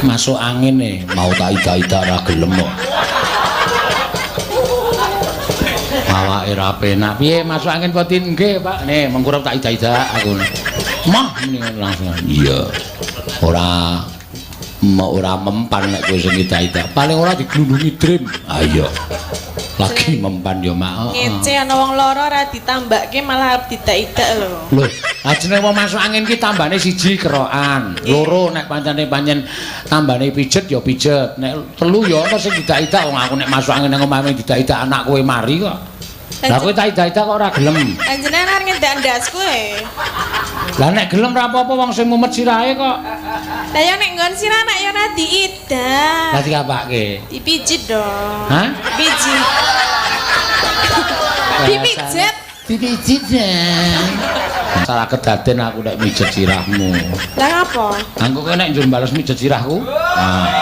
Masuk angin nih, mau tak ida-ida ora gelem kok. Awake ra penak. Piye masuk angin apa nggih, Pak? Nih, mengkurep tak ida-ida aku. Mah muni langsung. Iya. Ora mau ora mempan nek kowe sing ida-ida. Paling ora diglundungi dream. Ah iya. Lagi mempan ya, Mak. Ngece ana wong lara ora ditambakke malah arep didak-idak lho. Lho, ajene wong masuk angin ki tambane siji kerokan, loro nek pancene pancen tambane pijet ya pijet, nek telu ya ana sing didak-idak wong aku nek masuk angin nang omahe didak-idak anak kowe mari kok. Lah kowe tak idak-idak kok ora gelem. Panjenengan arep ngendak ndasku e. Lah nek gelem ora apa-apa wong sing mumet sirahe kok. Lah ya nek nggon sirah nek ya ora diidak. Lah dikapake? Dipijit dong. Hah? Dipijit. Dipijet. Dipijit ya. Salah kedaden aku nek mijet sirahmu. Lah ngapa? Angko kowe nek njur bales mijet sirahku. Nah.